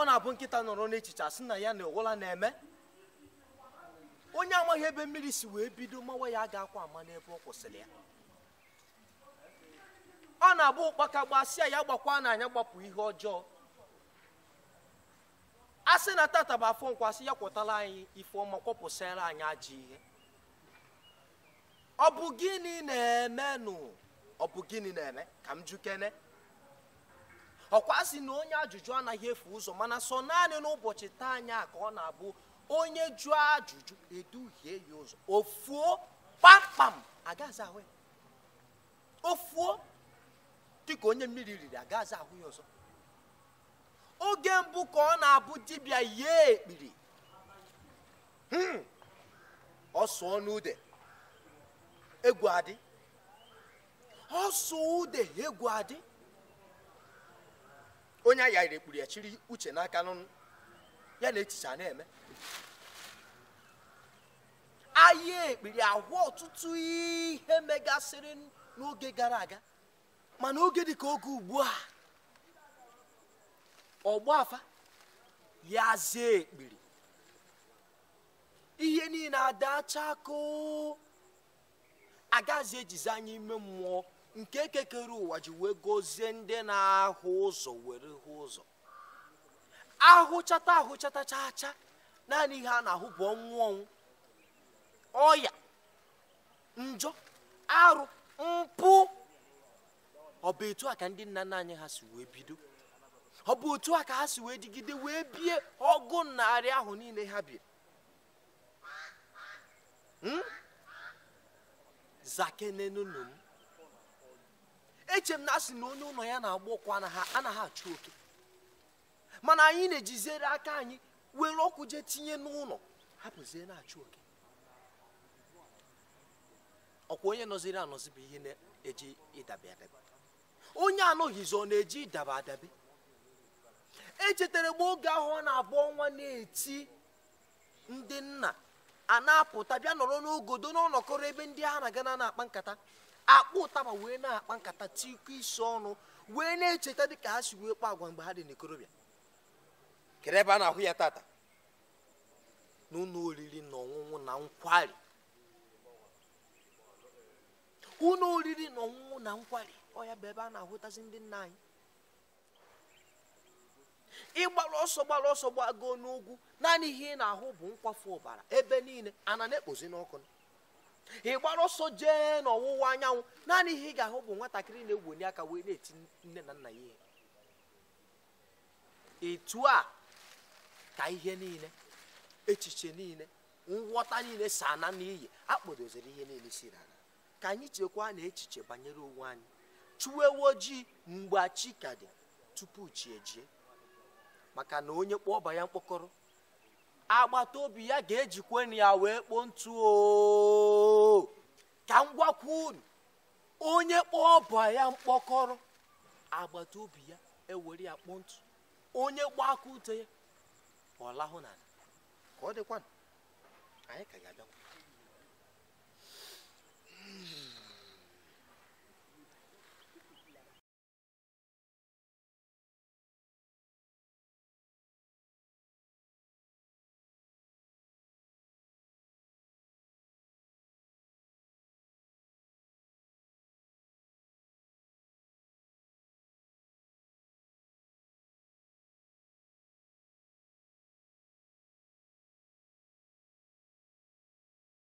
Ọ na-abụ nkịta nọrọ n'echiche asị na ya na ụla na-eme. Onye amaghị ebe mmiri si wee bido mawa ya ga-akwa ama n'ebe ọ kwụsịrị ya. Ọ na-abụ ụkpaka gbasịa ya gbakwa n'anya gbapụ ihe ọjọọ. A sị na tata bụ afọ nkwasị ya kwọtala anyị ife ọma kwọpụsịara anyị ajọ ihe. Ọ bụ gịnị na-emenụ? Ọ bụ gịnị na-eme ka m jukene? Ọkwa sị na onye ajụjụ anaghị efu ụzọ, mana sọ naanị n'ụbọchị taa anya ka ọ na-abụ onye jụọ ajụjụ eduhie ya ụzọ. Ofuo kpamkpam agaghịzi ahụ ya. Ofuo dịka onye mmiri riri agaghịzi ahụ ya ọzọ. Oge mbụ ka ọ na-abụ dibịa yie ekpiri, ọ sụọ n'ude egwu adị, ọ sụọ ude egwu adị. Onye ayarị ekpiri ya chiri uche n'aka n'ọnụ ya na echiche a na-eme. Ahịa ekpiri ahụ ọtụtụ ihe megasịrị n'oge gara aga, mana oge dị ka oge ugbu a, ọgba afa ya zie ekpiri, ihe niile adachako. Agaghịzi ejizi anya ime mmụọ nke ekekere ụwa ji wee gozie ndị na-ahụ ụzọ were hụ ụzọ. Ahụchata ahụchata chaa chaa, naanị ihe a na-ahụ bụ ọnwụ ọnwụ, ọya, njọ, arụ, mpụ. Ọ bụ etu a ka ndị nna nna anyị ha si wee bido. Ọ bụ otu a ka ha si wee dịgide wee bie ọgụ narị ahụ niile ha biri. Zakenenunu m. Eche m na asị na onye ụlọ ya na-agba ọkụ anaghị achụ oke, mana anyị na-ejizere aka anyị were ọkụ jee tinye n'ụlọ hapụzie na-achụ oke. Ọkwa onye nọziri anọzi bụ ihe na-eji ịdabe adabe. Onye anọghịzi ọ na-eji ịdaba adabe. Echetara m oge ahụ ọ na-abụ ọnwa na-eti ndị nna a na-apụta bịa nọrọ n'ogodo n'ọnọkọrọ ebe ndị ha na-aga na-akpa nkata, akpụ ụtaba wee na-akpa nkata tikọ isi ọnụ wee na-echeta dịka ha si wee kpa agwa mgbe ha dị n'ikorobịa. Kedu ebe a na-ahụ ya tata? N'ụlọ oriri na ọṅụṅụ na nkwari. Ụlọ oriri na ọṅụṅụ na nkwari, ọ ya bụ ebe a na-ahụtazi ndị nna anyị. Ịgbara ọsọ gbara ọsọ gbago n'ugwu, naanị ihe ị na-ahụ bụ nkwafu ọbara ebe niile, ana na-ekpozi n'ọkụ. Ị gbara ọsọ jee n'ọwụwa anyanwụ, naanị ihe ị ga-ahụ bụ nwatakịrị na-eweli aka wee na-eti nne na nna ya ihe. Etu a ka ihe niile, echiche niile, nghọta niile si ana n'iyi. Akpọdoziri ihe niile si n'ala. Ka anyị chekwaa na echiche banyere onwe anyị. Chụọ ewu ojii mgbe chi ka dị tupu chi ejie, maka na onye kpọọ ọba ya mkpọkọrọ, agbata obi ya ga-ejikwa ya wee kpọọ ntu. Ka m gwakwa unu, onye kpọọ ọba ya mkpọkọrọ, agbata obi ya ewere ya kpọọ ntu. Onye gbaa aka ute ya, ọ lahụ n'ala. Ka ọ dịkwanụ, anyị ka ga-abịakwa.